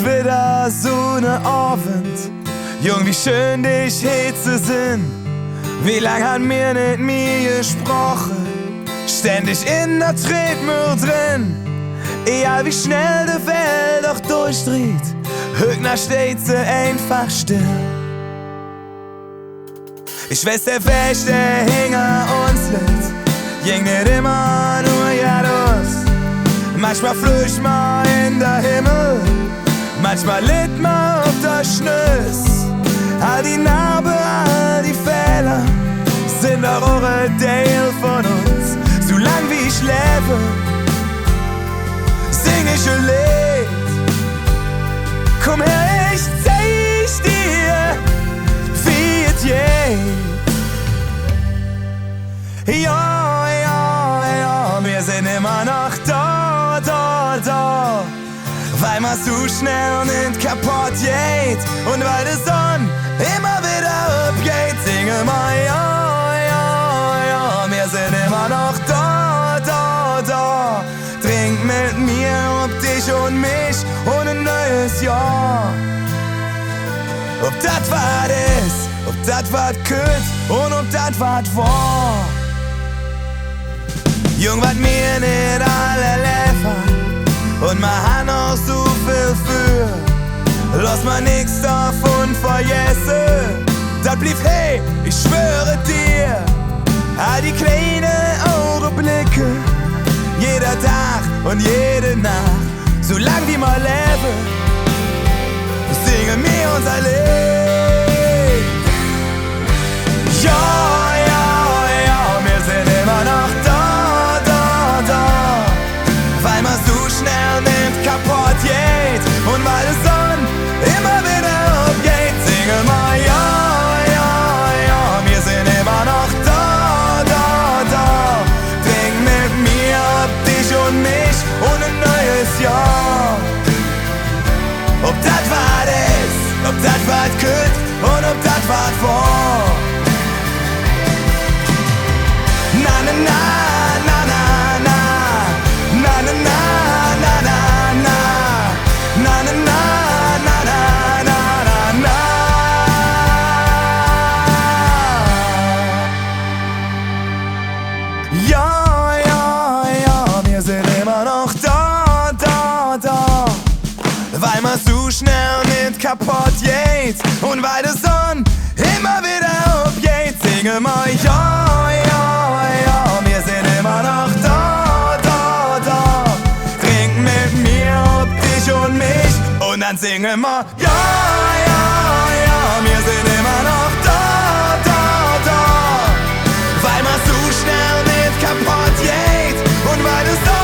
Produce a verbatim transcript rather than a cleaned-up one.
Widder su ne Ovend, Jung, wie schön, dich hee ze sinn. Wie lang han mir nit mih gesproche, ständig en der Tretmüll dren. Egal wie schnell de Welt och durchdriht, hügg noch steiht se einfach still. Ich weiß, der Wäg, dä hinger uns litt, ging nit immer nor gerados. Manchmol flög mer en der Himmel, manchmol litt mer op der Schnüss. All die Narbe, all die Fähler sin doch och e Deil vun uns. Su lang wie ich levve, sing ich e Leed. Kumm her, ich zeig dir, wie et geiht. Jo, jo, jo, mir sin immer noch do, do, do. Weil mer su schnell nit kapodd geiht un weil de Sonn immer widder opgeiht, singe mer jo, jo, jo, mir sin immer noch do, do, do. Drink met mir op dich un mich un e neues Johr. Op dat, wat es, op dat, wat kütt un op dat, wat wor. Jung, wat mir nit all erlevve han, un mer han och su vill vür. Loss mer nix dovun vergesse. Dat bliev, hey, ich schwör et dir, all die kleine Augeblecke, jeder Dag un jede Naach. Su lang wie mer levve, singe mer uns e Leed. Jo, jo, jo, mir sin immer noch do, do, do. Weil mer su schnell nit kapodd geiht un weil de Sonn immer widder opgeiht, singe mer jo, jo, jo, mir sin immer noch do, do, do. Drink met mir op dich un mich un e neues Johr. Op dat, wat es, op dat, wat kütt un op dat, wat wor. Na, na, na. Jo, jo, jo, mir sin immer noch do, do, do. Weil mer su schnell nit kapodd geiht un weil de Sonn immer widder opgeiht, singe mer jo, jo, jo, mir sin immer noch do, do, do. Drink met mir op dich un mich un dann singe mer jo, jo, jo, mir sin immer noch do, do, do. Weil mer su schnell nit kapodd geiht un weil de Sonn